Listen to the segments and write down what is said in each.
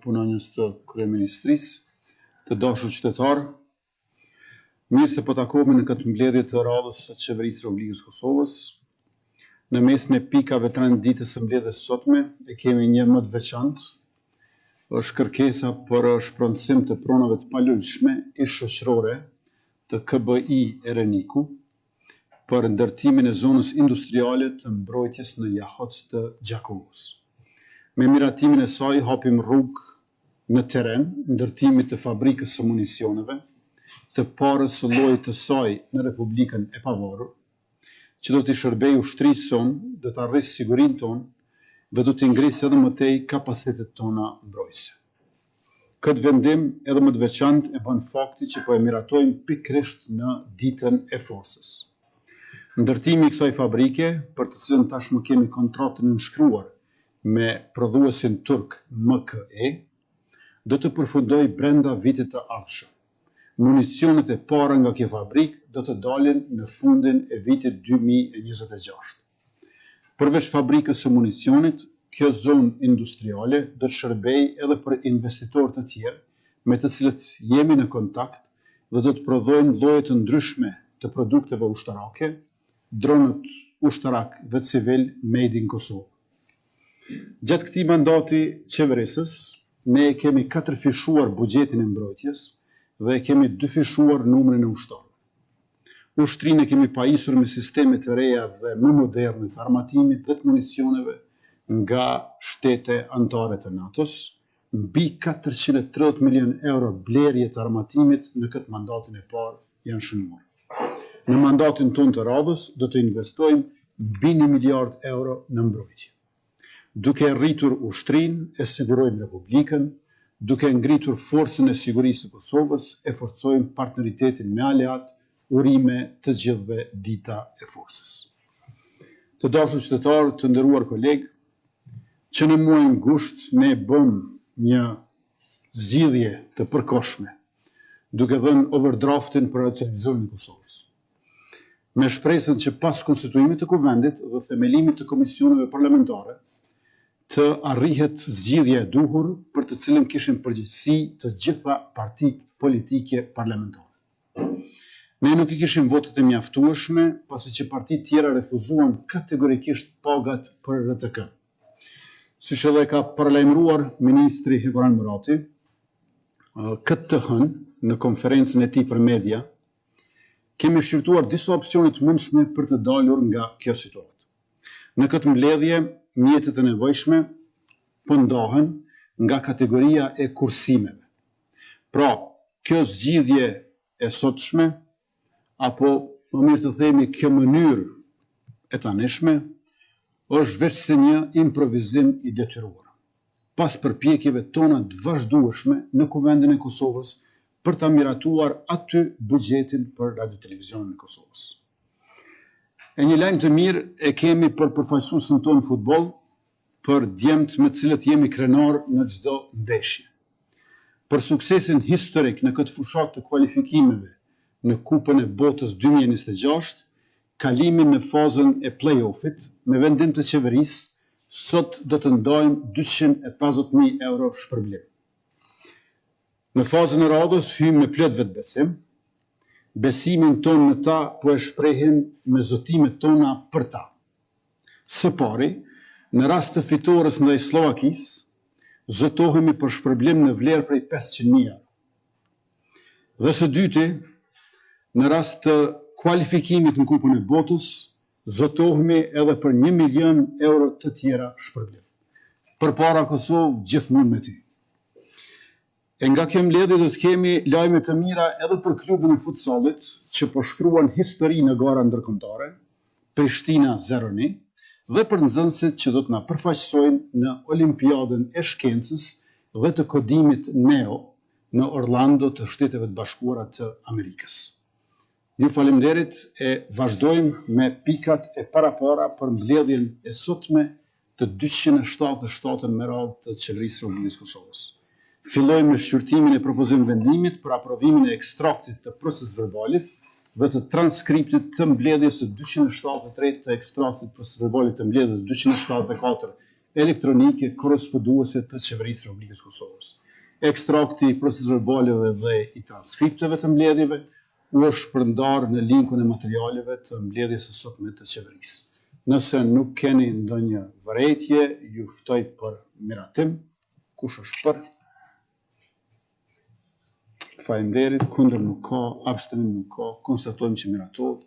Punonjës të Kryeministrisë, të dashur qytetarë, mirë se po takohemi në këtë mbledhje të radhës së Qeverisë së Republikës së Kosovës. Në mesin e pikave të rendit ditës së mbledhjes së sotme e kemi një më të veçantë, është kërkesa për shpronësim të pronave të paluajtshme ish-shoqërore të KBI Ereniku, për ndërtimin e zonës industriale të mbrojtjes në Jahoc të Gjakovës. Me miratimin e saj hapim rrugë në terren ndërtimit të fabrikës së municioneve, të parës së llojit të saj në Republikën e Pavarur, që do t'i shërbejë ushtrisë sonë, do ta rrisë sigurinë tonë dhe do t'i ngrisë edhe më tej kapacitetet tona mbrojtëse. Këtë vendim edhe më të veçantë e bën fakti që po e miratojmë pikërisht në Ditën e Forcës. Ndërtimi i kësaj fabrike, për të cilën tashmë kemi kontratë të nënshkruar me prodhuesin turk MKE, do të përfundojë brenda vitit të ardhshëm. Municionet e para nga kjo fabrikë do të dalin në fundin e vitit 2026. Përveç fabrikës së municionit, kjo zonë industriale do të shërbejë edhe për investitorë të tjerë me të cilët jemi në kontakt dhe do të prodhojnë lloje të ndryshme të produkteve ushtarake, dronët ushtarakë dhe civilë Made in Kosovë. Gjatë këtij mandati qeverisës, ne e kemi katërfishuar buxhetin e mbrojtjes dhe e kemi dyfishuar numrin e ushtarëve. Ushtrinë e kemi pajisur me sisteme të reja dhe më moderne të armatimit dhe të municioneve nga shtete anëtare të NATO-s, mbi 430 milionë euro blerje të armatimit në këtë mandatin e parë janë shënuar. Në mandatin tonë të radhës do të investojmë mbi 1 miliard euro në mbrojtje. Duke e rritur ushtrinë, e sigurojmë Republikën, duke ngritur Forcën e Sigurisë së Kosovës, e forcojmë partneritetin me aleatë, urime të gjithëve Dita e Forcës. Të dashur qytetarë, të nderuar kolegë, që në muajin gusht ne bëmë një zgjidhje të përkohshme, duke dhënë overdraftin për Radiotelevizionin e Kosovës. Me shpresën që pas konstituimit të Kuvendit dhe themelimit të komisioneve parlamentare, të arrihet zgjidhja e duhur për të cilën kishin përgjegjësi të gjitha partitë politike parlamentare. Ne nuk i kishim votat e mjaftueshme, pasi që partitë tjera refuzuan kategorikisht pagat për RTK. Siç edhe ka paralajmëruar ministri Hekuran Murati, këtë të hënë në konferencën e tij për media, kemi shqyrtuar disa opsione të mundshme për të dalur nga kjo situatë. Në këtë mbledhje, mjetet e nevojshme po ndahen nga kategoria e kursimeve. Pra, kjo zgjidhje e sotshme apo më mirë të themi kjo mënyrë e tanishme, është veçse një improvizim i detyruar. Pas përpjekjeve tona të vazhdueshme në Kuvendin e Kosovës për ta miratuar aty buxhetin për Radiotelevizionin e Kosovës. E një lajm të mirë e kemi për përfaqësuesen tonë në futboll, për djemtë me të cilët jemi krenarë në çdo ndeshje. Për suksesin historik në këtë fushatë të kualifikimeve në Kupën e Botës 2026, kalimin në fazën e play-off-it, me vendim të qeverisë, sot do të ndajmë 250.000 euro shpërblim. Në fazën e radhës hyjmë me plot vetëbesim, besimin tonë në ta po e shprehim me zotimet tona për ta. Së pari, në rast të fitores ndaj Sllovakisë, zotohemi për shpërblim në vlerë prej 500.000 euro. Dhe së dyti, në rast të kualifikimit në Kupën e Botës, zotohemi edhe për 1 milion euro të tjera shpërblim. Përpara Kosovë, gjithmonë me ty. E nga kjo mbledhje do të kemi lajme të mira edhe për klubin e futsallit që po shkruan histori në gara ndërkombëtare, Prishtina 01, dhe për nxënësit që do të na përfaqësojnë në Olimpiadën e Shkencës dhe të Kodimit Neo në Orlando të Shteteve të Bashkuara të Amerikës. Ju faleminderit e vazhdojmë me pikat e parapara për mbledhjen e sotme të 277-ën me radhë të Qeverisë së Republikës së Kosovës. Fillojmë me shqyrtimin e propozim vendimit për aprovimin e ekstraktit të procesverbalit dhe të transkriptit të mbledhjes së 273 të ekstraktit procesverbalit të mbledhjes 274. elektronike korresponduese të Qeverisë së Republikës së Kosovës. Ekstrakti i procesverbaleve dhe i transkripteve të mbledhjeve u është shpërndarë në linkun e materialeve të mbledhjes së sotme të Qeverisë. Nëse nuk keni ndonjë vërejtje, ju ftoj për miratim. Kush është për? Faleminderit, kundër nuk ka, abstenim nuk ka, konstatojmë që miratohet.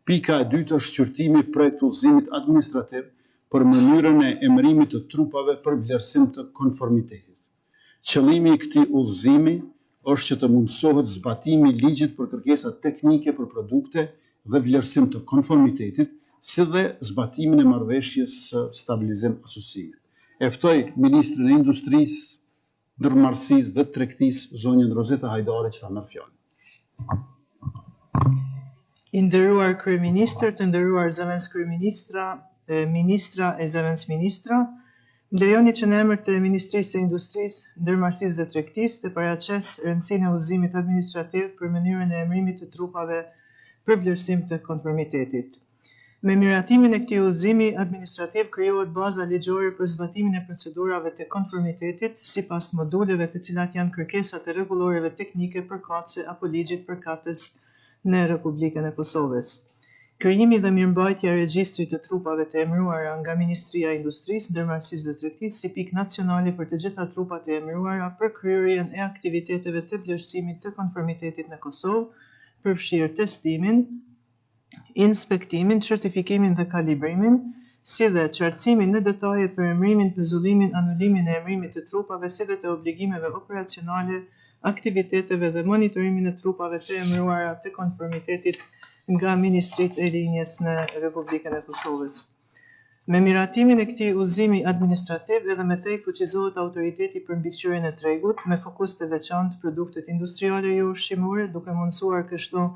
Pika e dytë është shqyrtimi i projekt udhëzimit administrativ për mënyrën e emërimit të trupave për vlerësim të konformitetit. Qëllimi i këtij udhëzimi është që të mundësohet zbatimi i ligjit për kërkesa teknike për produkte dhe vlerësim të konformitetit, si dhe zbatimin e marrëveshjes së stabilizim asociimit. E ftoj ministrin e Industrisë, Ndërmarrësisë dhe Tregtisë, zonjën Rozeta Hajdari që ta marrë fjalën. I nderuar kryeministër, të nderuar zëvendëskryeministra, ministra e zëvendësministra, më lejoni që në emër të Ministrisë së Industrisë, Ndërmarrësisë dhe Tregtisë të paraqes rëndësinë e udhëzimit administrativ për mënyrën e emërimit të trupave për vlerësim të konformitetit. Me miratimin e këtij udhëzimi administrativ krijohet baza ligjore për zbatimin e procedurave të konformitetit sipas moduleve të cilat janë kërkesa të rregulloreve teknike përkatëse apo ligjit përkatës në Republikën e Kosovës. Krijimi dhe mirëmbajtja e regjistrit të trupave të emëruara nga Ministria e Industrisë, Ndërmarrësisë dhe Tregtisë si pikë nacionale për të gjitha trupat e emëruara për kryerjen e aktiviteteve të vlerësimit të konformitetit në Kosovë, përfshirë testimin, inspektimin, certifikimin dhe kalibrimin, si dhe qartësimin në detaje për emërimin, pezullimin, anulimin e emërimit të trupave si dhe të obligimeve operacionale, aktiviteteve dhe monitorimin e trupave të emëruara të konformitetit nga ministritë e linjës në Republikën e Kosovës. Me miratimin e këtij udhëzimi administrativ edhe më tej fuqizohet autoriteti për mbikëqyrjen e tregut, me fokus të veçantë produktet industriale joushqimore, duke mundësuar kështu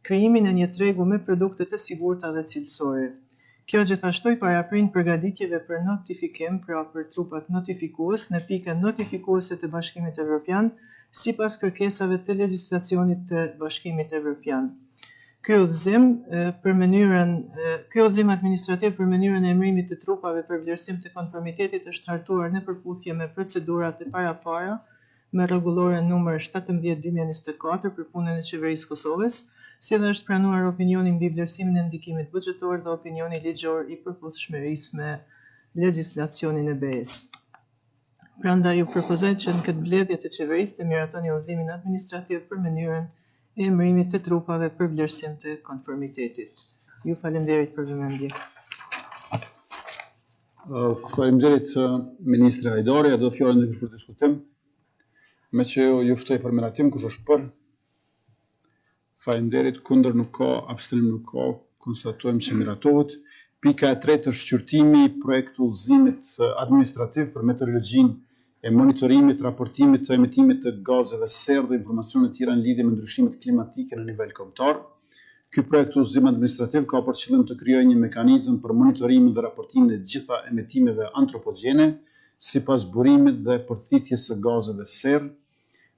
krijimin e një tregu me produkte të sigurta dhe cilësore. Kjo gjithashtu i paraprin përgatitjeve për notifikim, pra për trupat notifikues, në pikën notifikuese të Bashkimit Evropian, sipas kërkesave të legjislacionit të Bashkimit Evropian. Ky udhëzim për mënyrën ky udhëzim administrativ për mënyrën e emërimit të trupave për vlerësim të konformitetit është hartuar në përputhje me procedurat e parapara me Rregulloren numër 17 2024 për punën e Qeverisë së Kosovës, si dhe është pranuar opinioni mbi vlerësimin e ndikimit buxhetor dhe opinioni ligjor i përputhshmërisë me legjislacionin e BE-së. Prandaj ju propozoj që në këtë mbledhje të Qeverisë të miratoni udhëzimin administrativ për mënyrën e emërimit të trupave për vlerësim të konformitetit. Ju faleminderit për vëmendje. Faleminderit ministre Hajdari, a do fjalën dikush për diskutim? Meqë jo, ju ftoj për miratim, kush është për? Faleminderit, kundër nuk ka, abstenim nuk ka, konstatojmë që miratohet. Pika e tretë është shqyrtimi i projekt udhëzimit administrativ për metodologjinë e monitorimit, raportimit të emetimit të gazeve serrë dhe informacione të tjera në lidhje me ndryshimet klimatike në nivel kombëtar. Ky projekt udhëzim administrativ ka për qëllim të krijojë një mekanizëm për monitorimin dhe raportimin e të gjitha emetimeve antropogjene sipas burimit dhe përthithjes së gazeve serrë,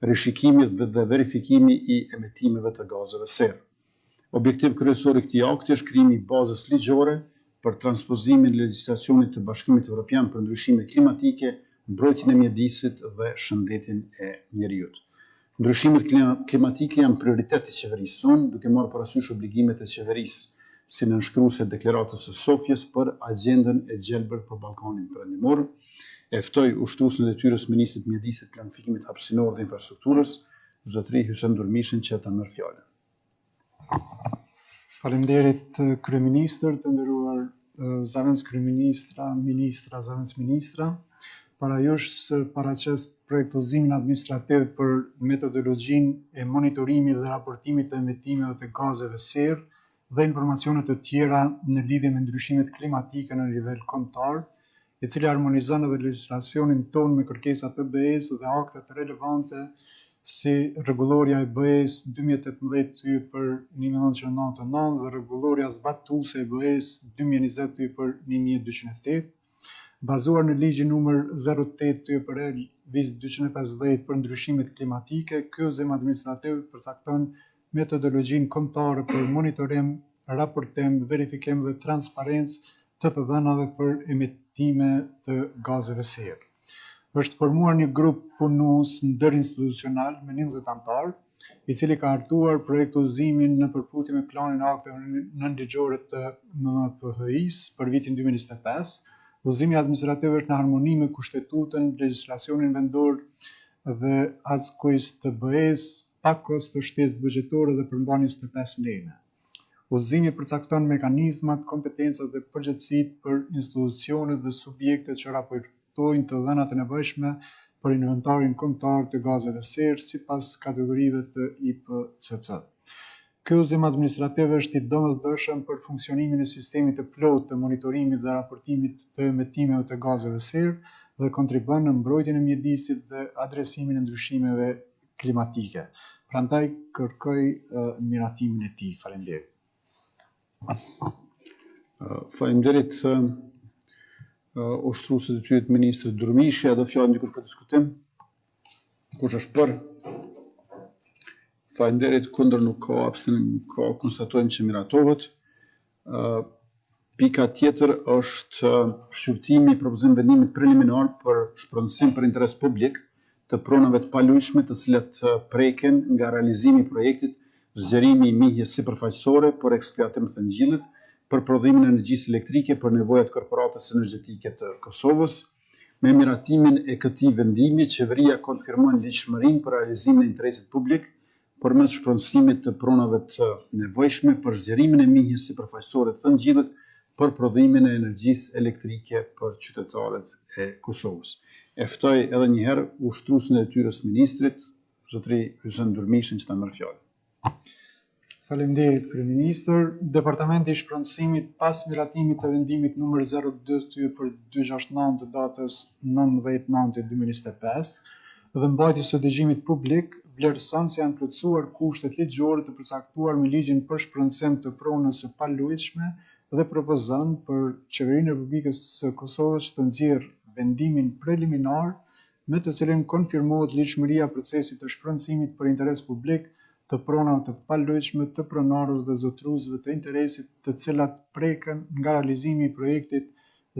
rishikimi dhe verifikimi i emetimeve të gazeve serrë. Objektiv kryesor i këtij akti është krijimi i bazës ligjore për transpozimin e legjislacionit të Bashkimit Evropian për ndryshime klimatike, mbrojtjen e mjedisit dhe shëndetin e njeriut. Ndryshimet klimatike janë prioritet i qeverisë sonë, duke marrë parasysh obligimet e qeverisë si nënshkruese e Deklaratës së Sofjes për Agjendën e Gjelbër për Ballkanin Perëndimor. E ftoj ushtruesin e detyrës ministrit të Mjedisit, Planifikimit Hapësinor dhe Infrastrukturës, zotëri Hysen Durmishin që ta marrë fjalën. Faleminderit kryeministër, të nderuar zëvendëskryeministra, ministra, zëvendësministra. Para jush paraqes projekt udhëzimin administrativ për metodologjinë e monitorimit dhe raportimit të emetimeve të gazeve serrë dhe informacione të tjera në lidhje me ndryshimet klimatike në nivel kombëtar, i cili harmonizon edhe legjislacionin tonë me kërkesat të BE-së dhe aktet relevante si rregullorja e BE-së 2018 thyerje për 1999 dhe rregullorja zbatuese e BE-së 2020 thyerje për 1208. Bazuar në ligjin numër 08 thyerje për L viz 250 për ndryshimet klimatike, ky udhëzim administrativ përcakton metodologjinë kombëtare për monitorim, raportim, verifikim dhe transparencë të të dhënave për emetimet. emetime të gazeve serë. Është formuar një grup punues ndërinstitucional me 11 anëtarë, i cili ka hartuar projektudhëzimin në përputhje me planin e akteve nënligjore të MMPHI-së për vitin 2025. Udhëzimi administrativ është në harmoni me kushtetutën, legjislacionin vendor dhe acquis të BE-së, pa kosto shtesë buxhetore dhe përmban 25 nene. Udhëzimi përcakton mekanizmat, kompetencat dhe përgjegjësitë për institucionet dhe subjektet që raportojnë të dhënat e nevojshme për inventarin kombëtar të gazeve serë sipas kategorive të IPCC. Ky udhëzim administrativ është i domosdoshëm për funksionimin e sistemit të plotë të monitorimit dhe raportimit të emetimeve të gazeve serë dhe kontribuon në mbrojtjen e mjedisit dhe adresimin e ndryshimeve klimatike. Prandaj kërkoj miratimin e tij. Faleminderit. Faleminderit ushtruesit të detyrës ministrit Durmishi, a do fjalën dikush për diskutim? Kush është për? Faleminderit, kundër nuk ka, abstenim nuk ka, konstatojmë që miratohet. Pika tjetër është shqyrtimi i propozim vendimit preliminar për shpronësim për interes publik të pronave të paluajtshme të cilat preken nga realizimi i projektit Zgjerimi i mihjes sipërfaqësore për eksploatim të thëngjillit për prodhimin e energjisë elektrike për nevojat e Korporatës Energjetike të Kosovës. Me miratimin e këtij vendimi, Qeveria konfirmon ligjshmërinë për realizimin e interesit publik përmes shpronësimit të pronave të nevojshme për zgjerimin e mihjes sipërfaqësore të thëngjillit për prodhimin e energjisë elektrike për qytetarët e Kosovës. E ftoj edhe një herë ushtruesin e detyrës së ministrit, zotëri Hysen Durmishin që ta marrë fjalën. Faleminderit kryeministër. Departamenti i Shpronësimit pas miratimit të vendimit numër 02 thyerje 269 të datës 19.9.2025 dhe mbajtjes së dëgjimit publik vlerëson se janë plotësuar kushtet ligjore të përcaktuar me ligjin për shpronësim të pronës së paluajtshme dhe propozon për Qeverinë e Republikës së Kosovës që të nxjerrë vendimin preliminar me të cilin konfirmohet ligjshmëria e procesit të shpronësimit për interes publik të pronave të paluajtshme të pronarëve dhe zotëruesve të interesit të cilat preken nga realizimi i projektit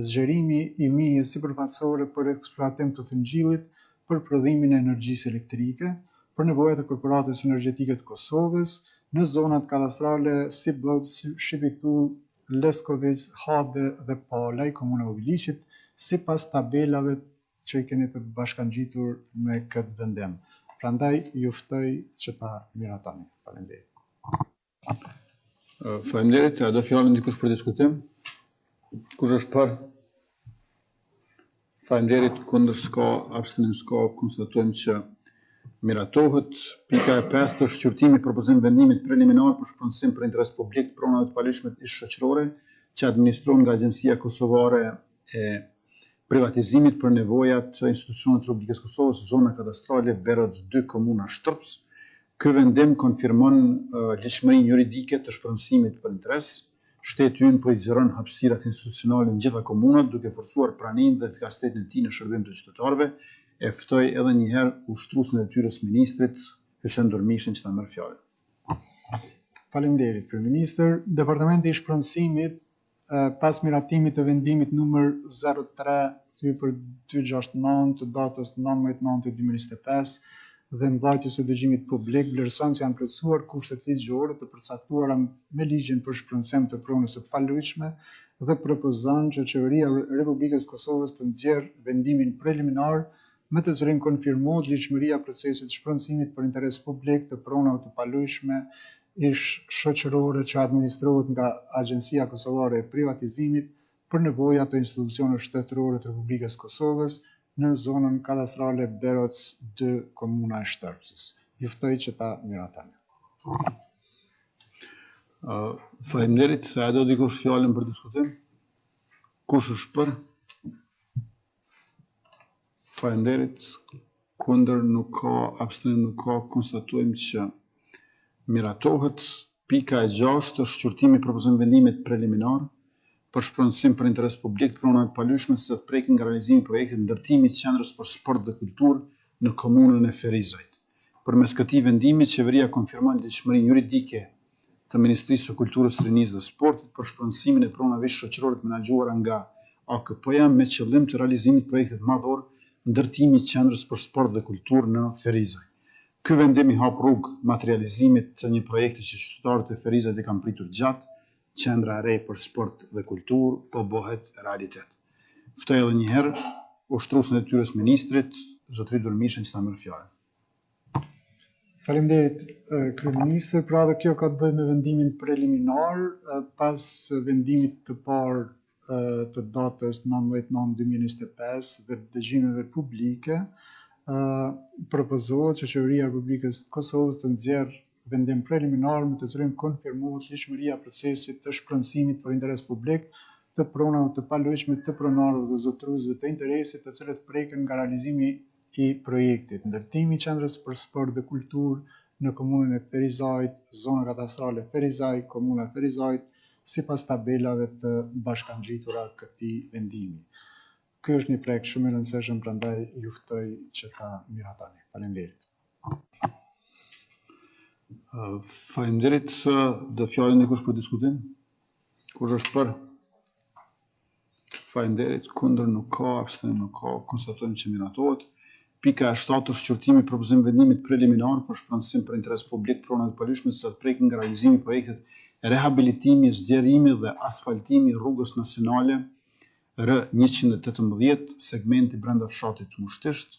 Zgjerimi i mihjes sipërfaqësore për eksploatim të thëngjillit për prodhimin e energjisë elektrike, për nevojat e Korporatës Energjetike të Kosovës, në zonat kadastrale Sibovc, Shipitullë, Leskovec, Hade dhe Palaj, Komuna e Obiliqit, sipas tabelave që i keni të bashkangjitur me këtë vendim. Prandaj ju ftoj që ta miratoni. Faleminderit. Faleminderit. A do fjalën dikush për diskutim? Kush është për? Faleminderit, kundër s'ka, abstenim s'ka, konstatojmë që miratohet. Pika e pestë është shqyrtimi i propozim vendimit preliminar për shpronësim për interes publik të pronave të paluajtshme ish shoqërore që administrohen nga Agjencia Kosovare e privatizimit për nevojat të institucioneve të Republikës së Kosovës, zona kadastrale Beroc 2, komuna Shtërpcë. Ky vendim konfirmon ligjshmërinë juridike të shpronësimit për interes. Shteti ynë po i zgjeron hapësirat institucionale në gjitha komunat, duke forcuar praninë dhe efikasitetin e tij në shërbim të qytetarëve. E ftoj edhe një herë ushtruesin e detyrës së ministrit, Hysen Durmishin që ta marrë fjalën. Faleminderit, kryeministër. Departamenti i Shpronësimit pas miratimit të vendimit numër 03 thyerje 269 të datës 19.9.2025 dhe mbajtjes së dëgjimit publik vlerëson se janë plotësuar kushtet ligjore të përcaktuara me ligjin për shpronësim të pronës së paluajtshme dhe propozon që Qeveria e Republikës së Kosovës të nxjerrë vendimin preliminar me të cilin konfirmohet ligjshmëria e procesit të shpronësimit për interes publik të pronave të paluajtshme ish shoqërore që administrohet nga Agjencia Kosovare e Privatizimit për nevoja të institucioneve shtetërore të Republikës së Kosovës në zonën kadastrale Beroc 2, Komuna e Shtërpcës. Ju ftoj që ta miratoni. Uh, faleminderit, a e do dikush fjalën për diskutim? Kush është për? Faleminderit. Kundër nuk ka, abstenim nuk ka, konstatojmë që miratohet. Pika e gjashtë është shqyrtimi i propozim vendimit preliminar për shpronësim për interes publik të pronave të paluajtshme të cilat preken nga realizimi i projektit ndërtimi i qendrës për sport dhe kulturë në komunën e Ferizajt. Përmes këtij vendimi, Qeveria konfirmon ligjshmërinë juridike të Ministrisë së Kulturës, Rinisë dhe Sportit për shpronësimin e pronave ish shoqërore të menaxhuara nga AKP-ja me qëllim të realizimit të projektit madhor Ndërtimi i Qendrës për Sport dhe Kulturë në Ferizaj. Ky vendim i hap rrugë materializimit të një projekti që qytetarët e Ferizajt e kanë pritur gjatë, Qendra e re për Sport dhe Kulturë po bëhet realitet. Ftoj edhe një herë ushtruesin e detyrës ministrit, zotëri Durmishën që ta marrë fjalën. Faleminderit kryeministër. Pra edhe kjo ka të bëjë me vendimin preliminar pas vendimit të parë të datës 19.9.2025 dhe dëgjimeve publike, propozohet që Qeveria e Republikës të Kosovës të nxjerrë vendim preliminar me të cilin konfirmohet ligjshmëria e procesit të shpronësimit për interes publik të pronave të paluajtshme të pronarëve dhe zotëruesve të interesit të cilët preken nga realizimi i projektit Ndërtimi i Qendrës për Sport dhe Kulturë në Komunën e Ferizajt, Zona Kadastrale Ferizaj, Komuna e Ferizajt, sipas tabelave të bashkangjitura këtij vendimi. Ky është një projekt shumë i rëndësishëm, prandaj ju ftoj që ta miratoni. Faleminderit. Faleminderit. Do fjalën dikush për diskutim? Kush është për? Faleminderit. Kundër nuk ka, abstenim nuk ka. Konstatojmë që miratohet. Pika e 7 është shqyrtimi i propozim vendimit preliminar për shpronësim për interes publik pronave të paluajtshme të cilat preken nga realizimi i projektit rehabilitimi, zgjerimi dhe asfaltimi i rrugës nacionale R 118, segmenti brenda fshatit Mushtisht.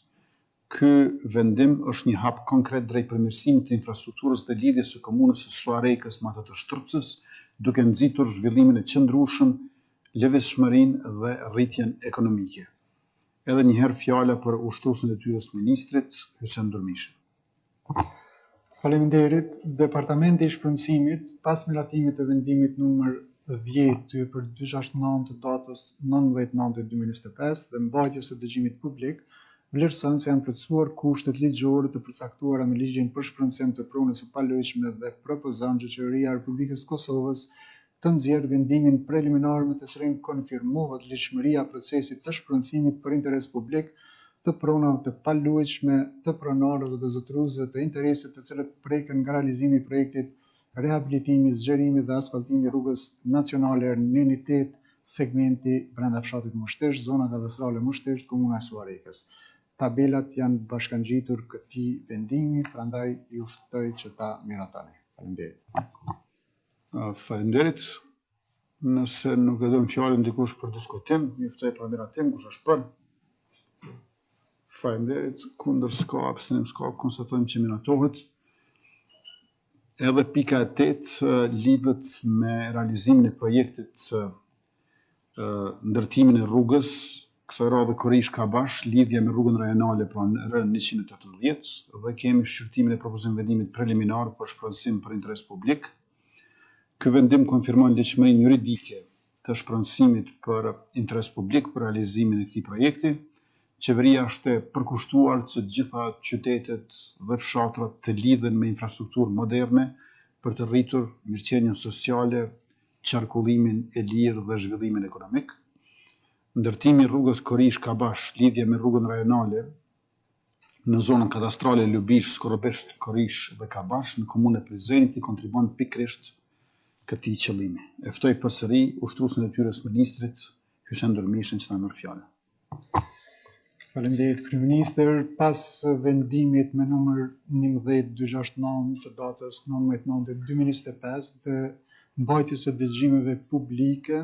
Ky vendim është një hap konkret drejt përmirësimit të infrastrukturës dhe lidhjes së komunës së Suharekës me atë të Shtërpcës, duke nxitur zhvillimin e qëndrueshëm, lëvizshmërinë dhe rritjen ekonomike. Edhe një herë fjala për ushtruesin e detyrës të ministrit, Hysen Durmishi. Faleminderit. Departamenti i Shpronësimit, pas miratimit të vendimit numër 10 për 269 të datës 19.9.2025 dhe mbajtjes së dëgjimit publik, vlerëson se janë plotësuar kushtet ligjore të përcaktuara me ligjin për shpronësim të pronës së paluajtshme dhe propozon që Qeveria e Republikës së Kosovës të nxjerrë vendimin preliminar me të cilin konfirmohet ligjshmëria e procesit të shpronësimit për interes publik të pronave të paluajtshme të pronarëve dhe zotëruesve të interesit të cilët preken nga realizimi i projektit Rehabilitimi, zgjerimi dhe asfaltimi i rrugës nacionale R108, segmenti brenda fshatit Mushtisht, zona kadastrale Mushtisht, komuna e Suharekës. Tabelat janë bashkangjitur këtij vendimi, prandaj ju ftoj që ta miratoni. Faleminderit. Faleminderit. Nëse nuk e don fjalën dikush për diskutim, ju ftoj për miratim, kush është për? Faleminderit. Kundër s'ka, abstenim s'ka, konstatojmë që miratohet. Edhe pika e 8 lidhet me realizimin e projektit ndërtimin e rrugës, kësaj radhe Korishë Kabash, lidhja me rrugën rajonale pra R 118 dhe kemi shqyrtimin e propozim vendimit preliminar për shpronësim për interes publik. Ky vendim konfirmon ligjshmërinë juridike të shpronësimit për interes publik për realizimin e këtij projekti. Qeveria është e përkushtuar që të gjitha qytetet dhe fshatrat të lidhen me infrastrukturë moderne për të rritur mirëqenien sociale, qarkullimin e lirë dhe zhvillimin ekonomik. Ndërtimi i rrugës Korishë-Kabash, lidhje me rrugën rajonale në zonën kadastrale Lubishë, Skorobisht, Korishë dhe Kabash në komunën e Prizrenit i kontribuon pikërisht këtij qëllimi. E ftoj përsëri ushtruesin e detyrës ministrit Hysen Durmishën që ta marrë fjalën. Faleminderit kryeministër, pas vendimit me numër 11269 të datës 19.9.2025 dhe mbajtjes së dëgjimeve publike,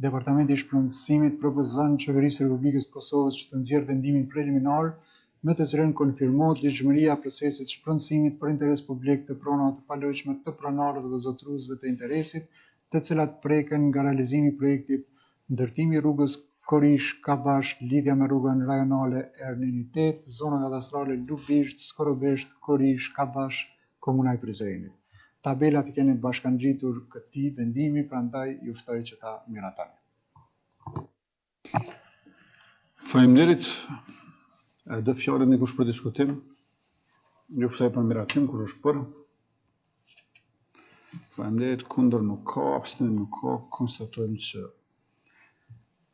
Departamenti i Shpronësimit propozon Qeverisë së Republikës së Kosovës që të nxjerrë vendimin preliminar me të cilin konfirmohet ligjshmëria e procesit të shpronësimit për interes publik të pronave të paluajtshme të pronarëve dhe zotëruesve të interesit, të cilat preken nga realizimi i projektit Ndërtimi i rrugës Korishë-Kabash, lidhja me rrugën rajonale R108, zona kadastrale Lubishtë, Skorobisht, Korishë, Kabash, Komuna e Prizrenit. Tabelat i keni bashkangjitur këtij vendimi, prandaj ju ftoj që ta miratoni. Faleminderit. E do fjalën dikush për diskutim? Ju ftoj për miratim, kush është për? Faleminderit, kundër nuk ka, abstenim nuk ka, konstatojmë që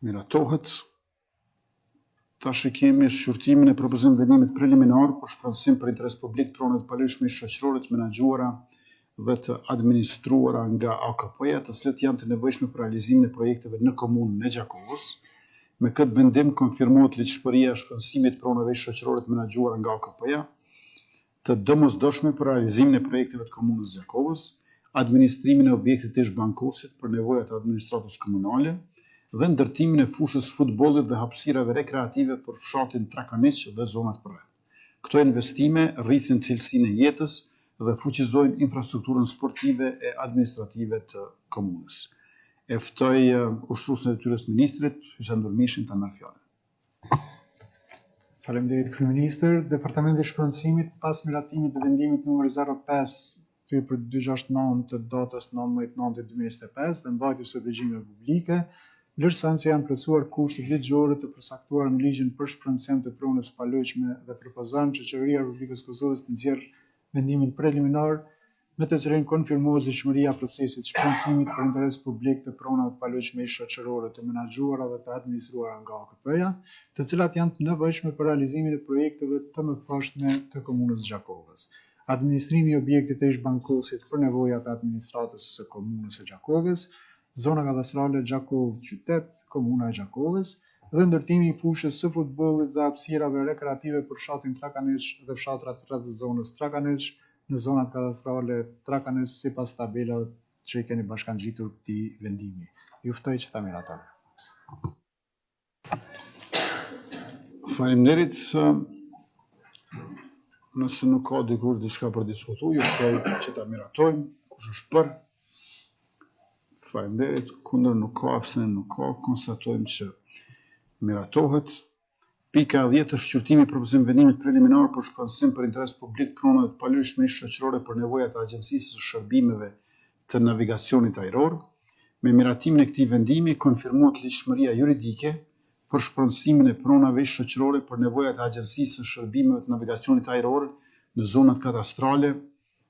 miratohet. Tash e kemi shqyrtimin e propozim vendimit preliminar për shpronësim për interes publik pronave të paluajtshme shoqërore të menaxhuara dhe të administruara nga AKP-ja, të cilat janë të nevojshme për realizimin e projekteve në komunën e Gjakovës. Me këtë vendim konfirmohet ligjshmëria e shpronësimit të pronave ish-shoqërore të menaxhuara nga AKP-ja, të domosdoshme për realizimin e projekteve të Komunës së Gjakovës, administrimin e objektit të ish-Bankosit për nevoja të administratës komunale dhe ndërtimin e fushës së futbollit dhe hapësirave rekreative për fshatin Trakaniq dhe zonat përreth. Këto investime rrisin cilësinë e jetës dhe fuqizojnë infrastrukturën sportive e administrative të komunës. E ftoj ushtruesin e detyrës të ministrit, Hysen Durmishin, ta marrë fjalën. Faleminderit kryeministër. Departamenti i Shpronësimit pas miratimit të vendimit numër 05 thyerje 269 të datës 19.9.2025 dhe mbajtjes së dëgjimeve publike, vlerëson se janë plotësuar kushtet ligjore të përcaktuara në ligjin për shpronësim të pronës së paluajtshme dhe propozon që Qeveria e Republikës së Kosovës të nxjerrë vendimin preliminar me të cilin konfirmohet ligjshmëria e procesit të shpronësimit për interes publik të pronave të paluajtshme ish-shoqërore të menaxhuara dhe të administruara nga AKP-ja, të cilat janë të nevojshme për realizimin e projekteve të mëposhtme të Komunës së Gjakovës. Administrimi i objektit të ish-Bankosit për nevojat e administratës së Komunës së Gjakovës, zona kadastrale Gjakovë qytet, Komuna e Gjakovës, dhe ndërtimi i fushës së futbollit dhe hapësirave rekreative për fshatin Trakaniq dhe fshatrat rreth zonës Trakaniq, në zonat kadastrale Trakaniq sipas tabelave që i keni bashkangjitur këtij vendimi. Ju ftoj që ta miratoni. Faleminderit. Nëse nuk ka dikush diçka për diskutu, ju ftoj që ta miratojmë. Kush është për? Faleminderit. Kundër nuk ka, abstenim nuk ka. Konstatojmë që miratohet. Pika e dhjetë është shqyrtimi i propozim-vendimit preliminar për shpronësim për interes publik të pronave të paluajtshme ish-shoqërore për nevojat e Agjencisë së Shërbimeve të Navigacionit Ajror. Me miratimin e këtij vendimi konfirmohet ligjshmëria juridike për shpronësimin e pronave ish-shoqërore për nevojat e Agjencisë së Shërbimeve të Navigacionit Ajror në zonat kadastrale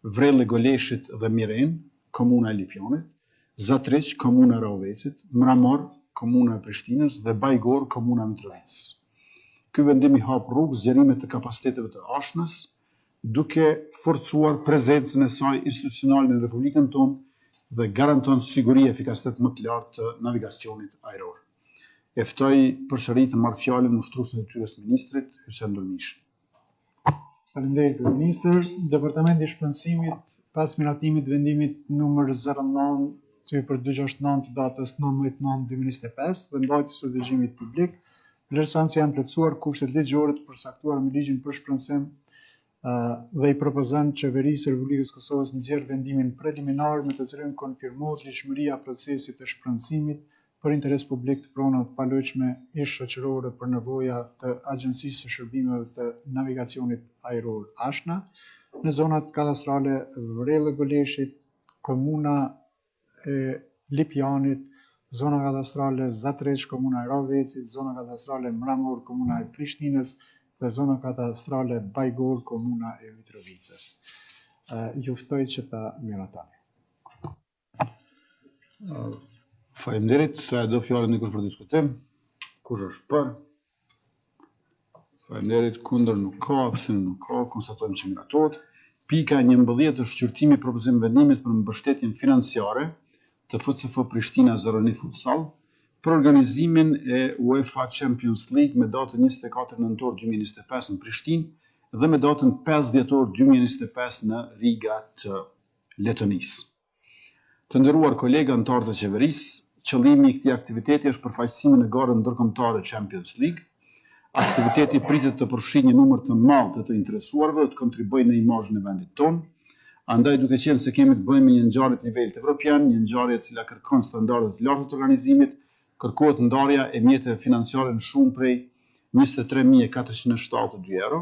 Vrellë e Goleshit dhe Mirenë, Komuna e Lipjanit, Zatriq, Komuna e Rahovecit, Mramor, Komuna e Prishtinës dhe Bajgorë, Komuna e Mitrovicës. Ky vendim i hap rrugë zgjerimit të kapaciteteve të ASHNA-s, duke forcuar prezencën e saj institucionale në Republikën tonë dhe garanton siguri e efikasitet më të lartë të navigacionit ajror. E ftoj përsëri të marrë fjalën ushtruesin e detyrës të ministrit, Hysen Durmishi. Faleminderit kryeministër. Departamenti i Shpronësimit pas miratimit të vendimit numër 09 thyerje 269 të datës 19.9.2025 dhe mbajtjes së dëgjimit publik, vlerëson se janë plotësuar kushtet ligjore të përcaktuara me ligjin për shpronësim dhe i propozon Qeverisë së Republikës së Kosovës nxjerr vendimin preliminar me të cilin konfirmohet ligjshmëria e procesit të shpronësimit për interes publik të pronave të paluajtshme ish-shoqërore për nevoja të Agjencisë së Shërbimeve të Navigacionit Ajror ASHNA, në zonat kadastrale Vrellë e Goleshit, Komuna e Lipjanit, zona kadastrale Zatriq, Komuna e Rahovecit, zona kadastrale Mramor, Komuna e Prishtinës dhe zona kadastrale Bajgorë, Komuna e Mitrovicës. Ju ftoj që ta miratoni. Faleminderit, sa e do fjalën dikush për diskutim? Kush është për? Faleminderit, kundër nuk ka, abstenim nuk ka, konstatojmë që miratohet. Pika 11 është shqyrtimi i propozim vendimit për mbështetjen financiare të FCF Prishtina 01 Futsal për organizimin e UEFA Champions League me datën 24 nëntor 2025 në Prishtinë dhe me datën 5 dhjetor 2025 në Riga të Letonisë. Të nderuar kolegë anëtarë të qeverisë, qëllimi i këtij aktiviteti është përfaqësimi në garën ndërkombëtare Champions League. Aktiviteti pritet të përfshijë një numër të madh të të interesuarve dhe të kontribuojë në imazhin e vendit tonë. Andaj duke qenë se kemi të bëjmë me një ngjarje të nivelit evropian, një ngjarje e cila kërkon standarde të larta të organizimit, kërkohet ndarja e mjeteve financiare në shumë prej 23.472 euro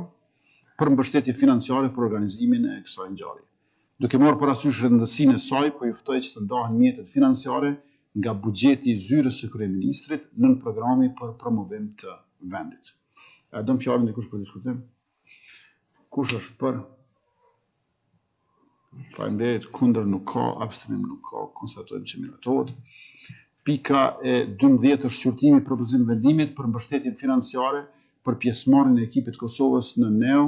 për mbështetje financiare për organizimin e kësaj ngjarje. Duke marrë parasysh rëndësinë e saj, po ju ftoj që të ndahen mjetet financiare nga buxheti i Zyrës së Kryeministrit nën programi për promovim të vendit. A e don fjalën dikush për diskutim? Kush është për? Faleminderit, kundër nuk ka, abstenim nuk ka, konstatojmë që miratohet. Pika e 12 është shqyrtimi i propozim vendimit për mbështetjen financiare për pjesëmarrjen e ekipit të Kosovës në NEO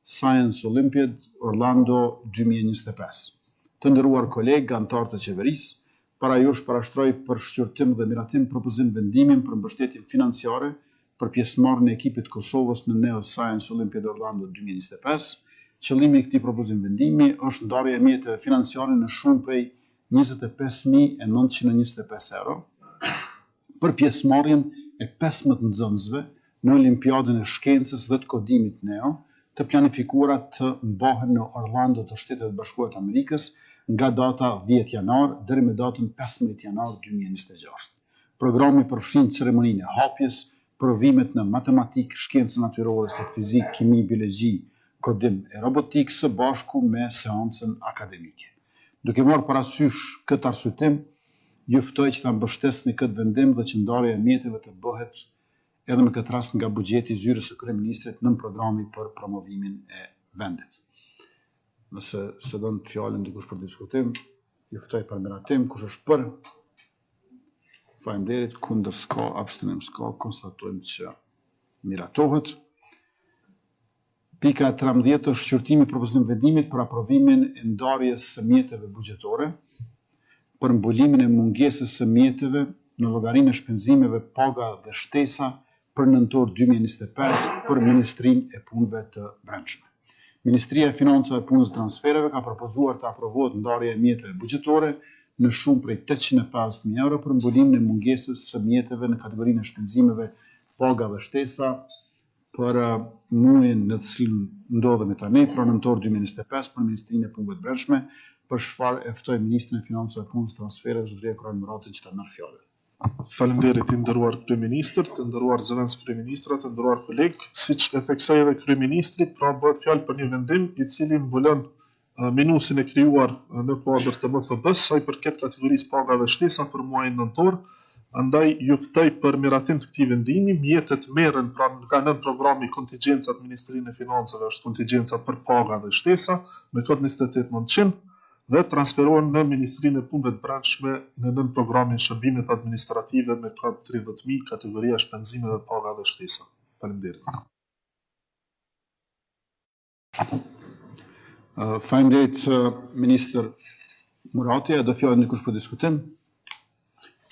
Science Olympiad Orlando 2025. Të nderuar kolegë, anëtarë të qeverisë, Para jush parashtroj për shqyrtim dhe miratim propozim vendimin për mbështetjen financiare për pjesëmarrjen e ekipit të Kosovës në Neo Science Olympiad Orlando 2025. Qëllimi i këtij propozim vendimi është ndarja e mjeteve financiare në shumë prej 25.925 euro për pjesëmarrjen e 15 nxënësve në Olimpiadën e Shkencës dhe të Kodimit Neo, të planifikuara të mbahen në Orlando të Shteteve të Bashkuara të Amerikës nga data 10 janar deri me datën 15 janar 2026. Programi përfshin ceremoninë e hapjes, provimet në matematikë, shkencë natyrore si fizikë, kimi, biologji, kodim e robotikë së bashku me seancën akademike. Duke marrë parasysh këtë arsyetim, ju ftoj që ta mbështesni këtë vendim dhe që ndarja e mjeteve të bëhet edhe me këtë rast nga buxheti i zyrës së kryeministrit nën programi për promovimin e vendit. Nëse s'e don fjalën dikush për diskutim, ju ftoj për miratim, kush është për? Faleminderit, kundër s'ka, abstenim s'ka, konstatojmë që miratohet. Pika e 13 është shqyrtimi i propozim vendimit për aprovimin e ndarjes së mjeteve buxhetore për mbulimin e mungesës së mjeteve në llogarinë e shpenzimeve paga dhe shtesa për nëntor 2025 për Ministrinë e Punëve të Brendshme. Ministria e Financave, Punës dhe Transfereve ka propozuar të aprovohet ndarja e mjeteve buxhetore në shumë prej 850.000 euro për mbulimin e mungesës së mjeteve në kategorinë e shpenzimeve paga dhe shtesa për muajin në të cilin ndodhemi tani, pra nëntor 2025 për Ministrinë e Punëve të Brendshme, për çfarë e ftoj Ministrin e Financave, Punës dhe Transfereve, zotëri Hekuran Murati që ta marrë fjalën. Faleminderit i nderuar kryeministër, të nderuar zëvendëskryeministra, të nderuar kolegë. Siç e theksoi edhe kryeministri, pra bëhet fjalë për një vendim i cili mbulon minusin e krijuar në kuadër të MPB-së sa i përket kategorisë paga dhe shtesa për muajin nëntor, andaj ju ftoj për miratim të këtij vendimi, mjetet merren pra nga nënprogrami kontigjencat Ministrinë e Financave është kontigjenca për paga dhe shtesa me kod 28900 dhe transferohen në Ministrinë e Punëve të Brendshme në nënprogramin Shërbimet Administrative me kod 30000 kategoria shpenzimeve paga dhe shtesa. Faleminderit. Faleminderit ministër Murati, e do fjalën dikush për diskutim?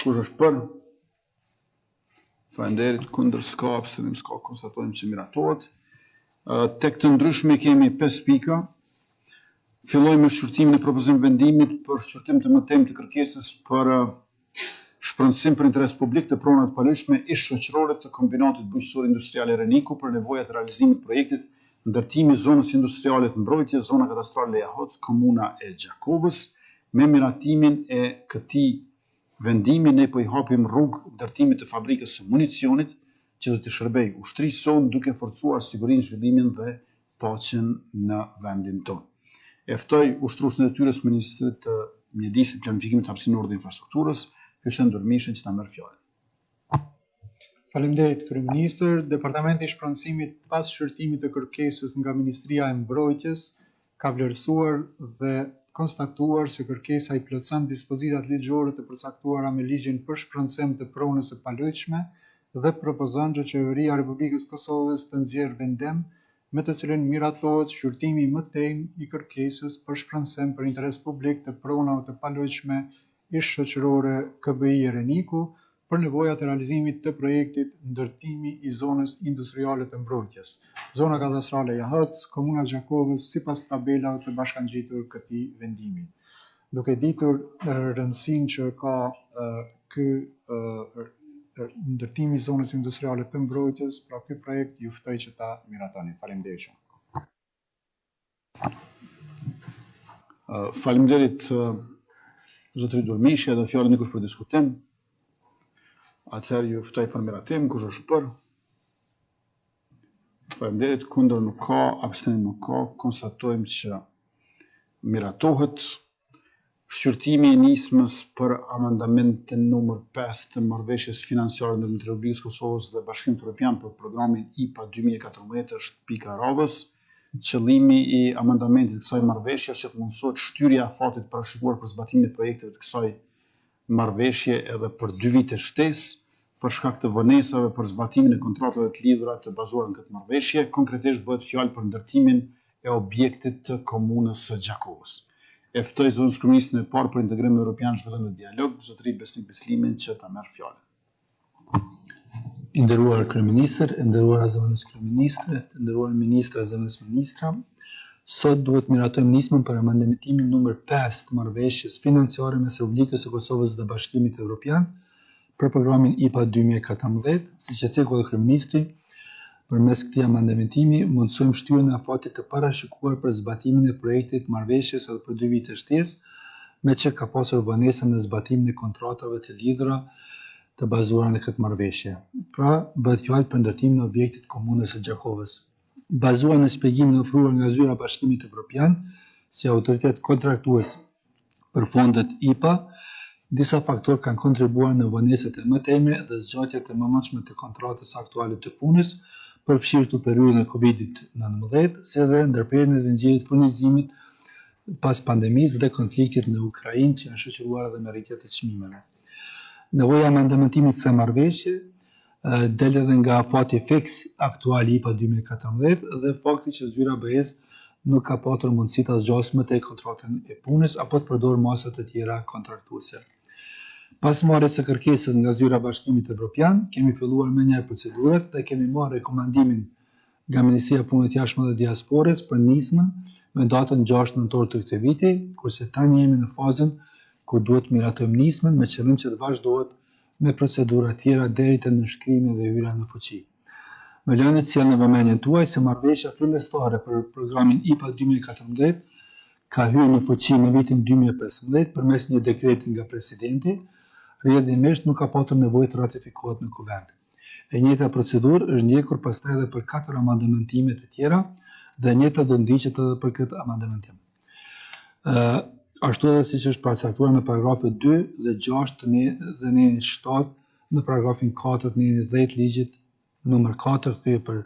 Kush është për? Faleminderit, kundër s'ka, abstenim s'ka, konstatojmë që miratohet. Tek të ndryshme kemi 5 pika. Fillojmë me shqyrtimin e propozim vendimit për shqyrtim të mëtejmë të kërkesës për Shpronësim për interes publik të pronave të paluajtshme ish-shoqërore të Kombinatit Bujqësor Industrial Ereniku për nevojat e realizimit të projektit Ndërtimi i zonës industriale të mbrojtjes, zona kadastrale Lejahoc, Komuna e Gjakovës. Me miratimin e këtij vendimi ne po i hapim rrugë ndërtimit të fabrikës së municionit që do t'i shërbejë ushtrisë sonë duke forcuar sigurinë, zhvillimin dhe paqen në vendin tonë. E ftoj ushtruesin e detyrës ministrit të Mjedisit, Planifikimit Hapësinor dhe Infrastrukturës, Hysen Durmishin që ta merr fjalën. Faleminderit kryeministër. Departamenti i Shpronësimit pas shqyrtimit të kërkesës nga Ministria e Mbrojtjes ka vlerësuar dhe konstatuar se kërkesa i plotëson dispozitat ligjore të përcaktuara me ligjin për shpronësim të pronës së paluajtshme dhe propozon që Qeveria e Republikës së Kosovës të nxjerrë vendim me të cilin miratohet shqyrtimi i mëtejmë i kërkesës për shpronësim për interes publik të pronave të paluajtshme ish-shoqërore KBI Ereniku për nevojat e realizimit të projektit Ndërtimi i zonës industriale të mbrojtjes, zona kadastrale Jahoc, Komuna e Gjakovës, sipas tabelave të bashkangjitur këtij vendimi. Duke ditur rëndësinë që ka ky ndërtimi i zonës industriale të mbrojtjes, pra ky projekt ju ftoj që ta miratoni. Faleminderit shumë. Faleminderit zotëri Durmishi, e do fjalën dikush për diskutim. Atëherë ju ftoj për miratim, kush është për? Faleminderit, kundër nuk ka, abstenim nuk ka, konstatojmë që miratohet shqyrtimi i nismës për amendamentin numër 5 të marrëveshjes financiare ndërmjet Republikës së Kosovës dhe Bashkimit Evropian për programin IPA 2014 është pika e radhës. Qëllimi i amendamentit të kësaj marrëveshje është që të mundësohet shtyrja e afatit të parashikuar për zbatimin e projekteve të kësaj marrëveshje edhe për dy vite shtesë, për shkak të vonesave për zbatimin e kontratave të lidhura të bazuara në këtë marrëveshje, konkretisht bëhet fjalë për ndërtimin e objektit të komunës së Gjakovës. E ftoj zëvendëskryeministrin e parë për Integrim Evropian, Zhvillim dhe Dialog, zotëri Besnik Bislimin, që ta merr fjalën. I nderuar kryeministër, e nderuara zëvendëskryeministre, të nderuar ministra e zëvendësministra, sot duhet të miratojmë nismën për amendamentimin numër 5 të marrëveshjes financiare mes Republikës së Kosovës dhe Bashkimit Evropian për programin IPA 2014, siç e ceku edhe kryeministri, përmes këtij amendamentimi mundësojmë shtyrjen e afatit të parashikuar për zbatimin e projektit marrëveshjes edhe për dy vite shtesë, meqë ka pasur vonesa në zbatimin e kontratave të lidhura të bazuara në këtë marrëveshje. Pra, bëhet fjalë për ndërtimin e objektit të Komunës së Gjakovës. Bazuar në shpjegimin e ofruar nga Zyra e Bashkimit Evropian, si autoritet kontraktues për fondet IPA, disa faktorë kanë kontribuar në vonesat e mëtejme dhe zgjatje të mëvonshme të kontratës aktuale të punës, përfshirë këtu periudhën e Covid 19, si dhe ndërprerjen e zinxhirit të furnizimit pas pandemisë dhe konfliktit në Ukrainë që janë shoqëruar edhe me rritje të çmimeve. Nevoja e amendamentimit të kësaj marrëveshje del edhe nga afati fiks aktual i IPA 2014 dhe fakti që zyra e BE-së nuk ka patur mundësi ta zgjasë më tej kontratën e punës apo të përdorë masa të tjera kontraktuese. Pas marrjes së kërkesës nga zyra e Bashkimit Evropian, kemi filluar menjëherë procedurat dhe kemi marrë rekomandimin nga Ministria e Punëve të Jashtme dhe Diasporës për nismën me datën 6 nëntor të këtij viti, kurse tani jemi në fazën kur duhet të miratojmë nismën me qëllim që të vazhdohet me procedura tjera deri te nënshkrimi dhe hyrja në fuqi. Më lejoni të sjell në vëmendjen tuaj se marrëveshja fillestare për programin IPA 2014 ka hyrë në fuqi në vitin 2015 përmes një dekreti nga presidenti, rrjedhimisht nuk ka patur nevojë të ratifikohet në Kuvend. E njëjta procedurë është ndjekur pastaj edhe për katër amendamentime të tjera dhe e njëjta do ndiqet edhe për këtë amendamentim. Ë ashtu edhe siç është paracaktuar në paragrafët 2 dhe 6 të ne, dhe nenit 7 në paragrafin 4 të nenit 10 ligjit numër 4 thye për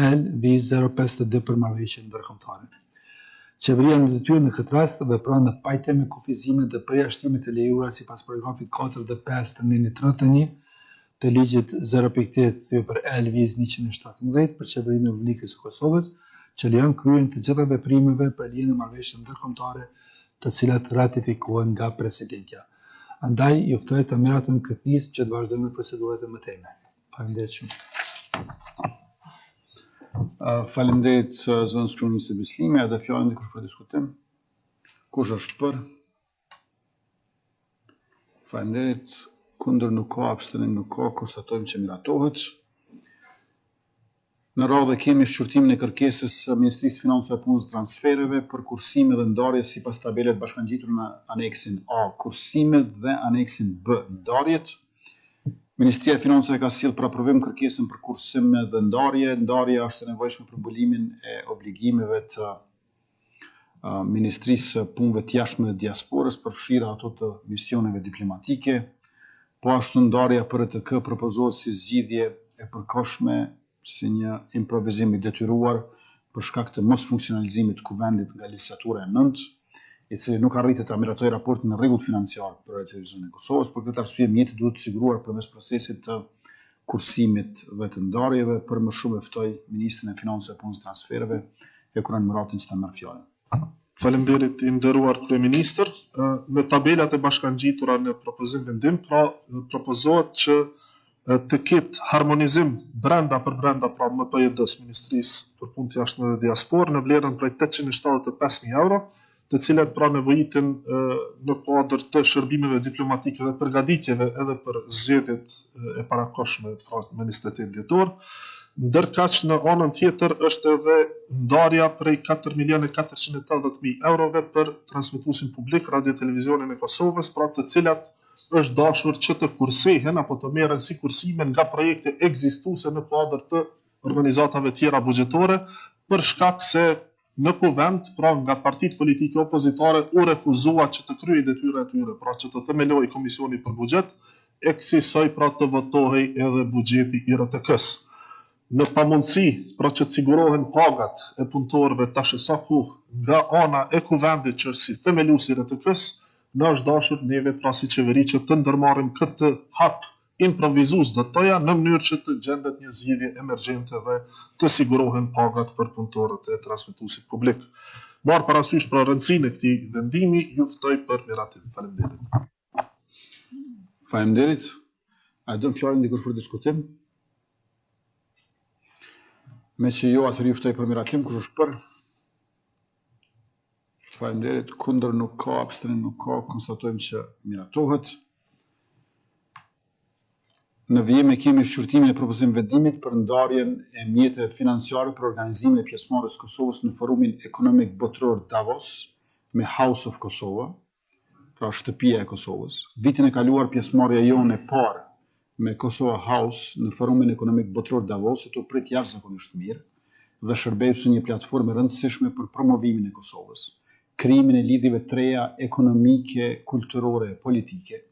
L V 052 për marrëveshje ndërkombëtare. Qeveria në detyrë në këtë rast vepron në pajtim me kufizimet dhe përjashtimet e lejuara sipas paragrafit 4 dhe 5 të nenit 31 të ligjit 0.8 thye për L vizë 117 për Qeverinë e Republikës së Kosovës, që lejon kryerjen të gjitha veprimeve për lidhjen e marrëveshjeve ndërkombëtare të cilat ratifikohen nga presidentja. Andaj, ju ftoj të miratojmë këtë nismë që të vazhdojmë me procedurat e mëtejme. Faleminderit shumë. Faleminderit zëvendëskryeministër Bislimi, edhe fjalën dikush për diskutim. Kush është për? Faleminderit. Kundër nuk ka, abstenim nuk ka, konstatojmë që miratohet. Në radhë kemi shqyrtimin e kërkesës së Ministrisë së Financave, Punës dhe Transfereve për kursime dhe ndarje sipas tabelave të bashkangjitur në aneksin A, kursimet dhe aneksin B, ndarjet. Ministria e Financave ka sjellë për aprovim kërkesën për kursime dhe ndarje. Ndarja është e nevojshme për mbulimin e obligimeve të Ministrisë së Punëve të Jashtme dhe Diasporës, përfshirë ato të misioneve diplomatike. Po ashtu ndarja për RTK propozohet si zgjidhje e përkohshme, si një improvizim i detyruar për shkak të mosfunksionalizimit të Kuvendit nga legjislatura e nëntë, i cili nuk arriti ta miratojë raportin e rregullt financiar për Radiotelevizionin e Kosovës. Për këtë arsye mjeti duhet të siguruar përmes procesit të kursimit dhe të ndarjeve. Për më shumë e ftoj ministrin e Financave, Punës dhe Transfereve, Hekuran Muratin që ta marrë fjalën. Faleminderit i nderuar kryeministër. Në tabelat e bashkangjitura në propozim vendim, pra propozohet që të ketë harmonizim brenda për brenda pra MPJD-së, Ministrisë për Punë të Jashtme dhe Diasporë në vlerën prej 875.000 euro, të cilat pra nevojiten në kuadër të shërbimeve diplomatike dhe përgatitjeve edhe për zgjedhjet e parakohshme, pra më 28 dhjetor. Ndërkaq në anën tjetër është edhe ndarja prej 4 milionë 480 mijë eurove për transmetuesin publik Radio Televizionin e Kosovës, pra të cilat është dashur që të kursehen apo të merren si kursime nga projekte ekzistuese në kuadër të organizatave tjera buxhetore, për shkak se Në Kuvend, pra nga partitë politike opozitare u refuzua që të kryhej detyra e tyre, pra që të themelohej Komisioni për Buxhet, e kësisoj pra të votohej edhe buxheti i RTK-së. Në pamundësi, pra që të sigurohen pagat e punëtorëve tash e sa kohë nga ana e Kuvendit që është si themelues i RTK-së, na është dashur neve pra si qeveri që të ndërmarrim këtë hap improvizues do të thoja në mënyrë që të gjendet një zgjidhje emergjente dhe të sigurohen pagat për punëtorët e transmetuesit publik. Marrë parasysh pra rëndësinë e këtij vendimi, ju ftoj për miratim. Faleminderit. Faleminderit. A e don fjalën dikush për diskutim? Meqë jo, atëherë ju ftoj për miratim, kush është për? Faleminderit. Kundër nuk ka, abstenim nuk ka, konstatojmë që miratohet. Në vijim e kemi shqyrtimin e propozim vendimit për ndarjen e mjeteve financiare për organizimin e pjesëmarrjes së Kosovës në Forumin Ekonomik Botëror Davos me House of Kosova, pra Shtëpia e Kosovës. Vitin e kaluar pjesëmarrja jonë e parë me Kosova House në Forumin Ekonomik Botëror Davosit u prit jashtëzakonisht mirë dhe shërbeu si një platformë e rëndësishme për promovimin e Kosovës, krijimin e lidhjeve të reja ekonomike, kulturore e politike,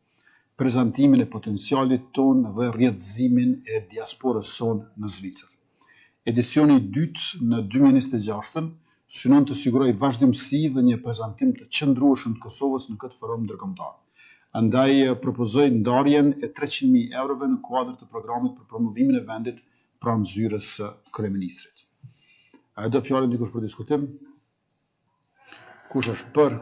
prezantimin e potencialit tonë dhe rrjetëzimin e diasporës sonë në Zvicër. Edicioni i dytë në 2026-ën synon të sigurojë vazhdimësi dhe një prezantim të qëndrueshëm të Kosovës në këtë forum ndërkombëtar. Andaj propozoj ndarjen e 300.000 eurove në kuadër të programit për promovimin e vendit pranë zyrës së kryeministrit. A e do fjalën dikush për diskutim? Kush është për?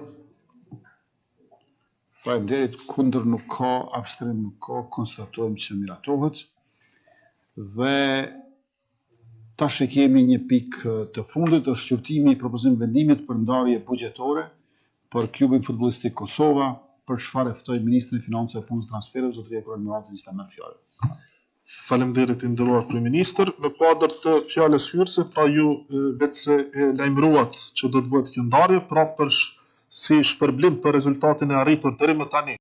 Faleminderit, kundër nuk ka, abstenim nuk ka, konstatojmë që miratohet. Dhe tash e kemi një pikë të fundit, është shqyrtimi i propozim vendimit për ndarje buxhetore për klubin futbollistik Kosova, për çfarë e ftoj ministrin e Financave, Punës dhe Transfereve, zotëri Hekuran Murati, që ta merr fjalën. Faleminderit i nderuar kryeministër. Në kuadër të fjalës hyrëse, pra ju veçse e lajmëruat që do të bëhet kjo ndarje, pra për si shpërblim për rezultatin e arritur deri më tani.